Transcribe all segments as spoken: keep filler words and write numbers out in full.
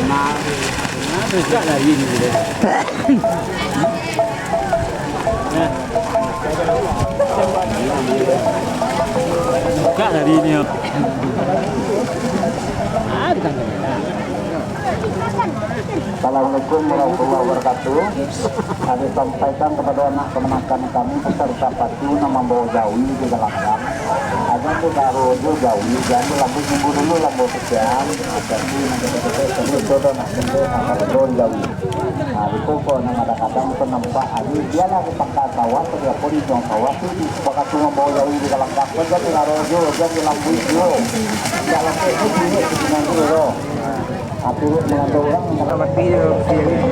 Nah, nah, sejak dari ini, gitu. Nah. Buka dari ini, yo. Ah, di sana. Assalamualaikum warahmatullahi wabarakatuh. Kami sampaikan kepada anak kamanakan kami, peserta patu nan mambawa jawi di galanggang. Ajo tu taruih jo jawi, jan di lambuik minggu dulu lambuik kecek. Nah, jadi nan kecek-kecek, jadi jodoh nak jodoh, nak jodoh jawi. Nah, di pokok nan ada kadang tu nampak, jadi bialah di pangka sawah, atau di apo di ujuang sawah tu, di bakatu mambawa jawi di galanggang, jan di taruih jo, jan di lambuik jo. Jan lambuik jo, di sini dulu. Nah. Api mangandung urang, mati jo, mati jo.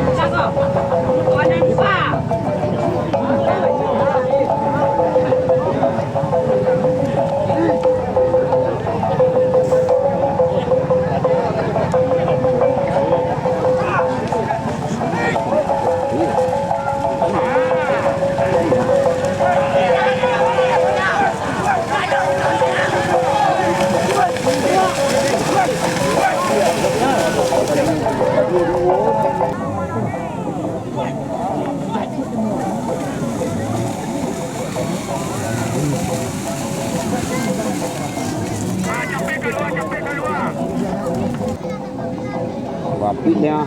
Wapiknya.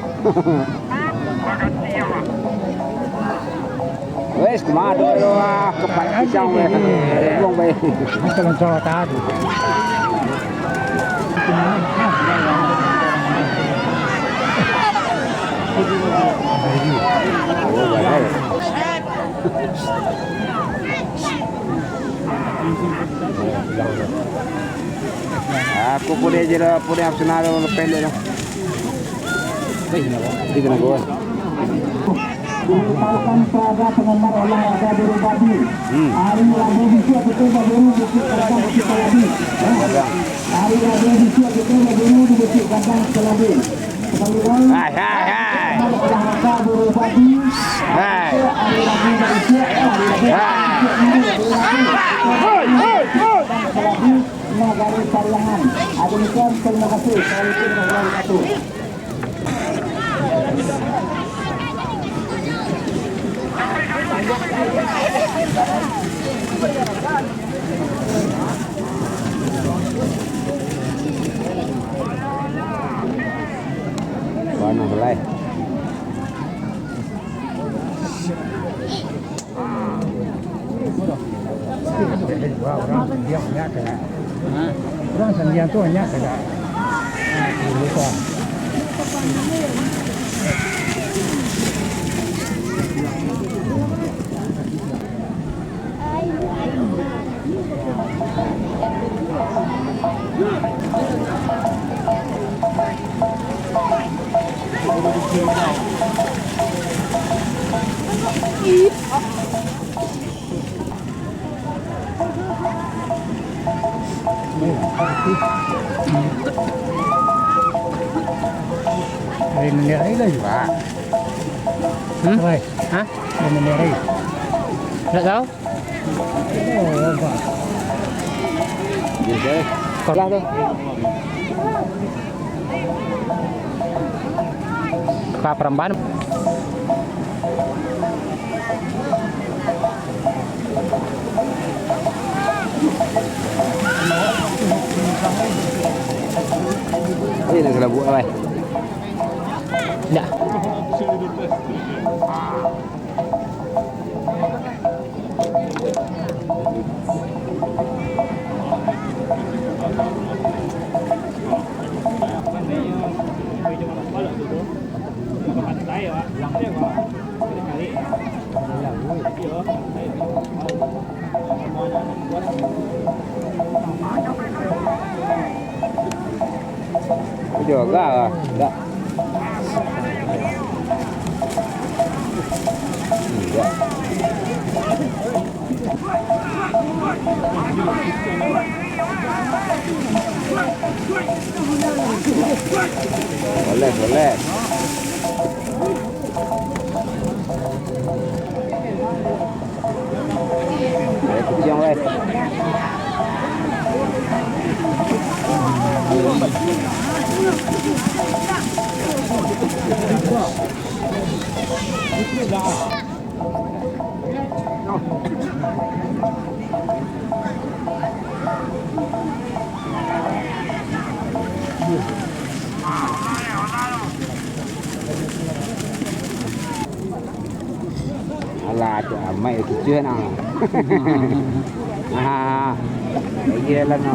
Wes, kemana dulu lah, kepak pisang, wes. Buang, wes. Macam-macam tadi. Oh, baik. Aku pun dia je lah, pun dia senang lah, pendek lah. Di kena gua. Diberitahukan kepada penggemar olahraga bulu babi. Hmm. Hari Rabu bisuak kita baburu Bukit Kandang Cikaladi. Hari Rabu bisuak kita baburu di Bukit Kandang Cikaladi. Hai, hai, hai. Hai. Hai. Hai. Hai, hai, hai. Nagari Pariangan. Demikian, terima kasih. Assalamualaikum warahmatullahi wabarakatuh. Panas, lai. Urang sandiang tu banyak sajo. Dari bendera itu juga. Hmm? Apa? Hah? Dari bendera itu. Nggak tahu. Oh, apa? Sekolah tu. Ka Peramban. Eh, nak kena buat, wai. Dah. Jaga lah, dak. Iya. Boleh, boleh. Eh, kuciang, weh. Alah, tu amat itu cuy nah. Ah, lagi lah no.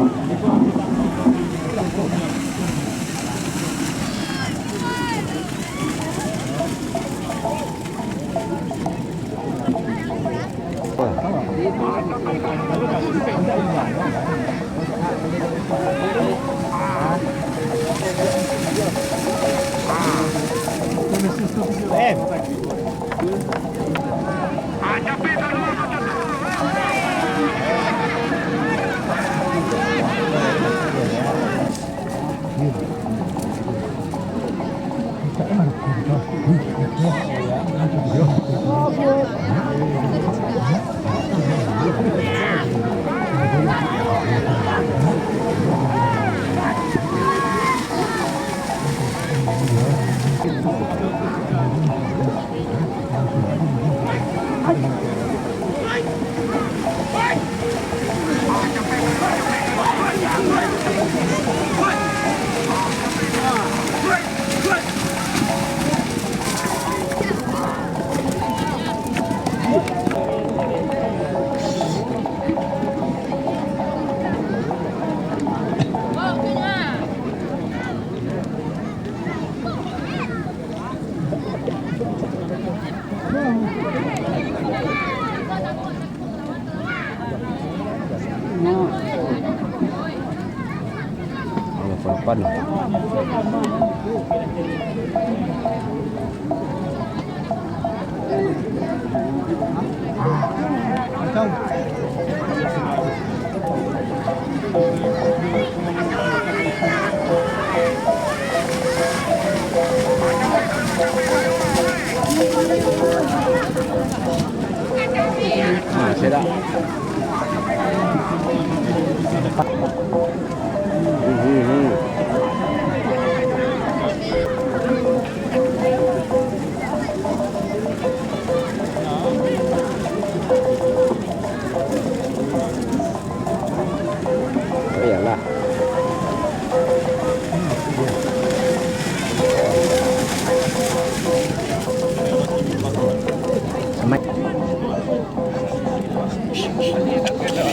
Iyalah.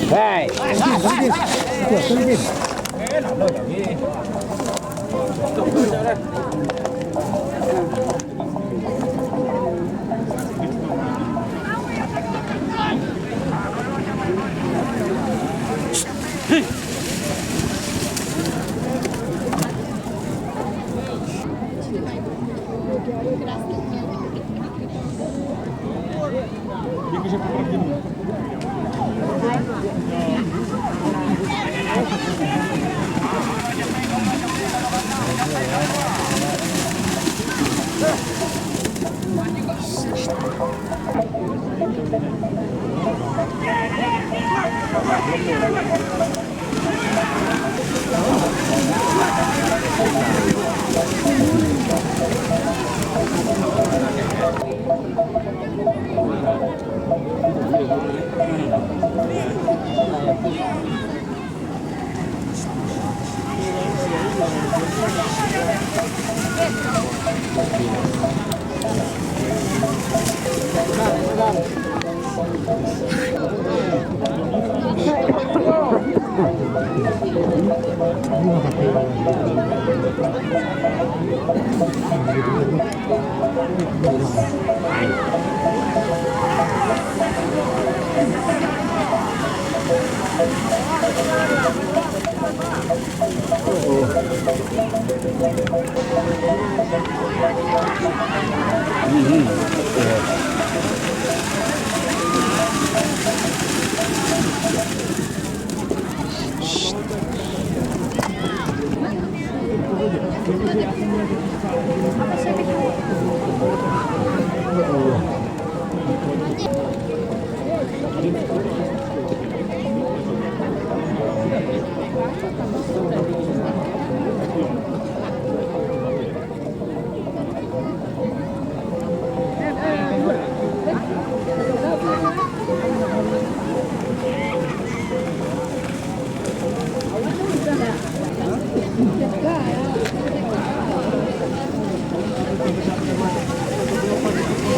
Hei.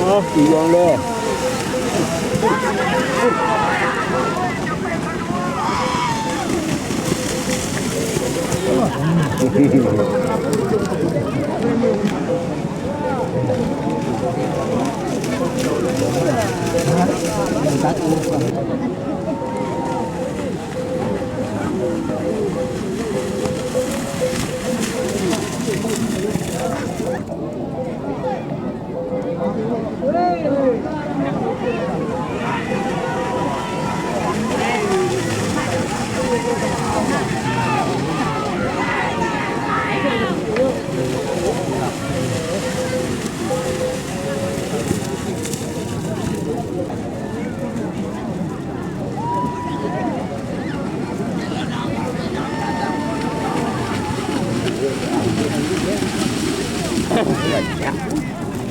Ah, hilang dah.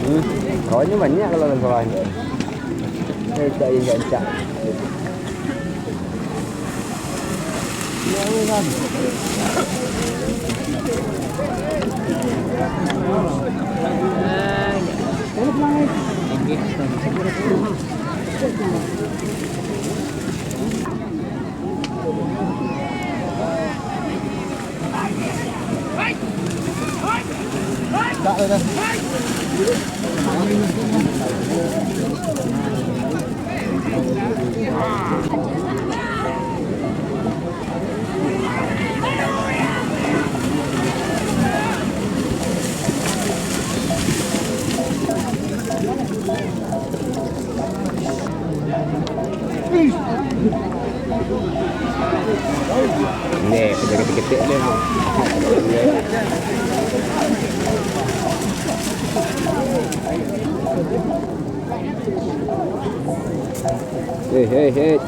Hmm, kawannyo banyak kalau urang sawah ni. Rancak, rancak. Neh, ketek-ketek dia. Hei, hei, hei.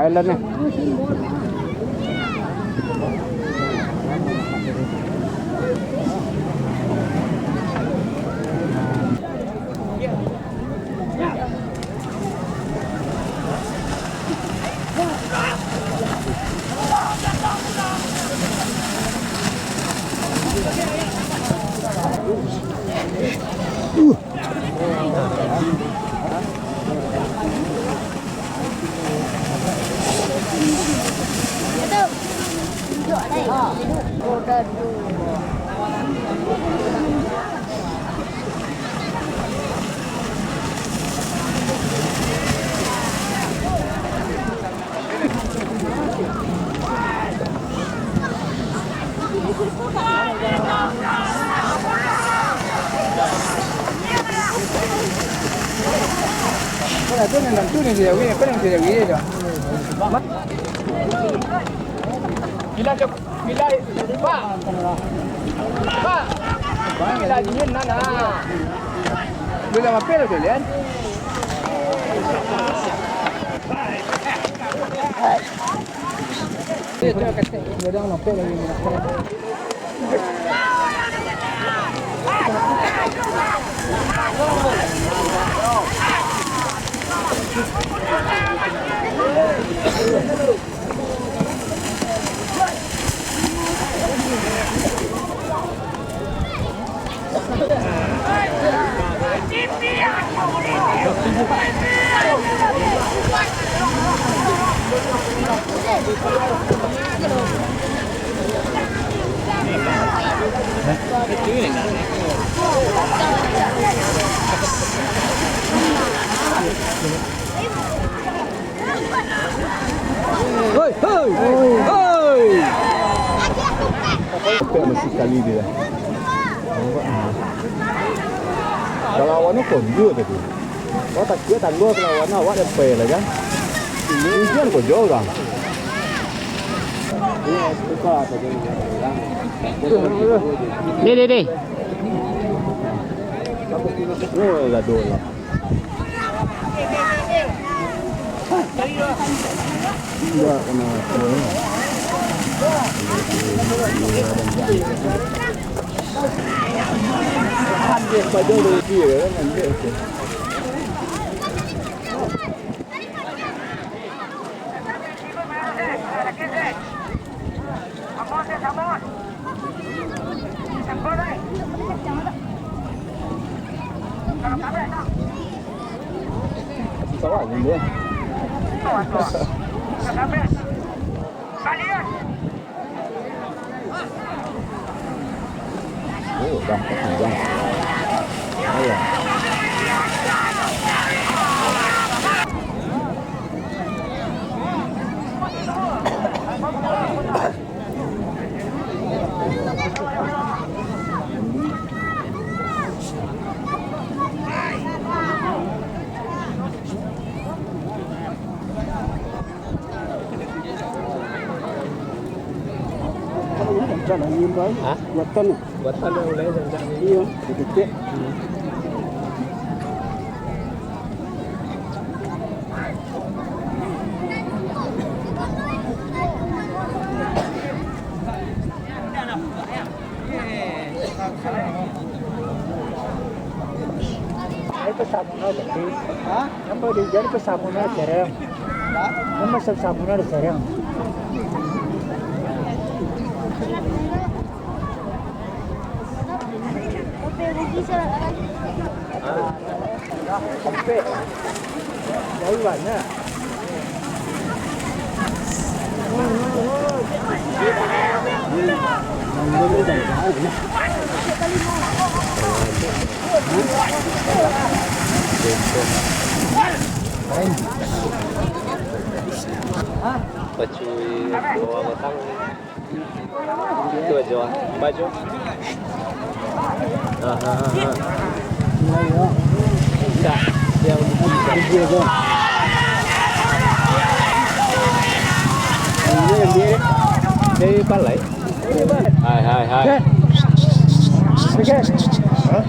Thailand ni. Bila cok, bila, Pak. Pak. Bila dingin, nah, nah. Bila mampir, udah lihat. Hoi, hoi, hoi. Apa masih sekali dia? Kalau awak ni konjur tadi. Awak takut tangguh kalau awak ni awak dah payah lah kan. Ini kan konjur kan. Deh, deh, deh. Oh, gaduh lah. Oh, dah, dah. Ayo. Hah? Buatan. Buatan yang mulai rancak ni. Iyo, dikecek. Hmm. Itu sabun aja, sih. Hah? Napa dijadi tu sabun aja, Rem? Hah? Napa sab-, sabun aja, Rem? Ampek. Jauh banyak. Pacui dua batang. Itu aja, ah. Baju. Aha, aha. Enggak, yang biji aja. Ini yang di-, dari Palai. Hai, hai, hai. Oke. Hah?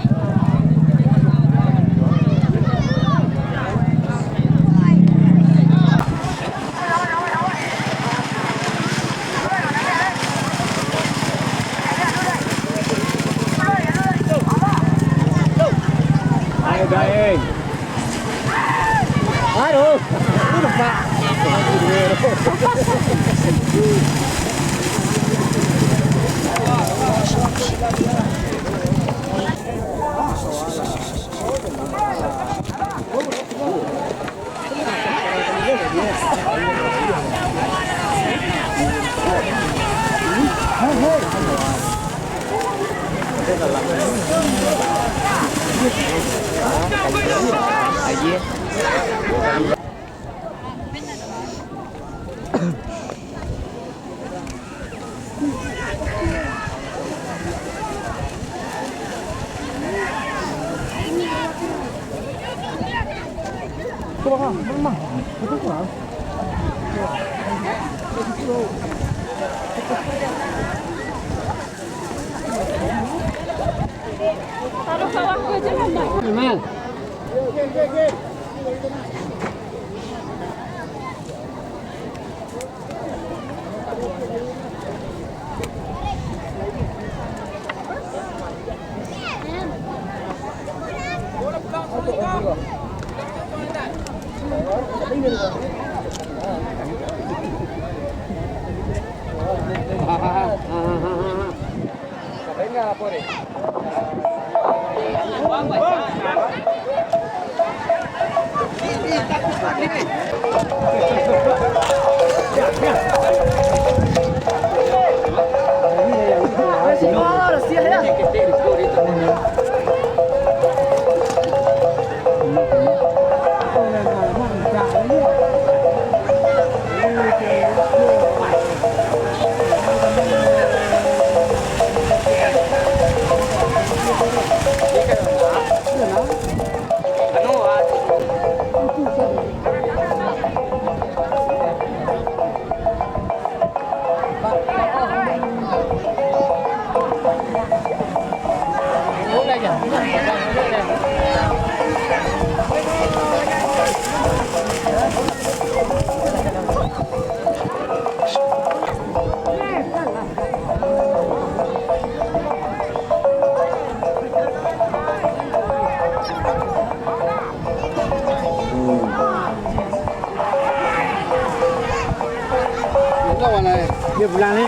Dia pulang ni.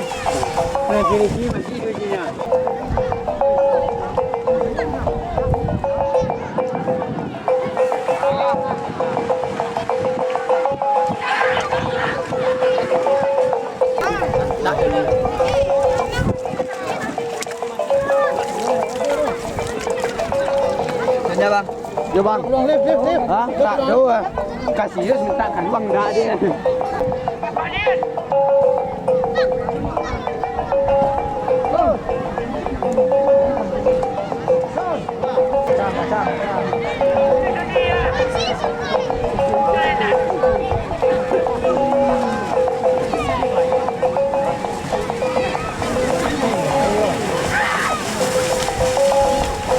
Nah, sini, sini, masih dua sini. Yo, Bang. Hah? Tak tahu, ah. Kasih dia minta kan, Bang, dah dia.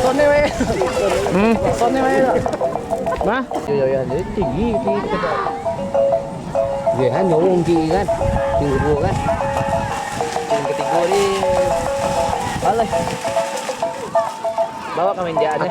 Sone wae. Hmm. Sone wae lah. Nah. Yo, yo, yo, jadi tinggi, tinggi, tinggi. Yo, kan, nyawong tinggi kan. Tinggi dua kan. Yang ketiga ni, alah. Bawa ka meja ni.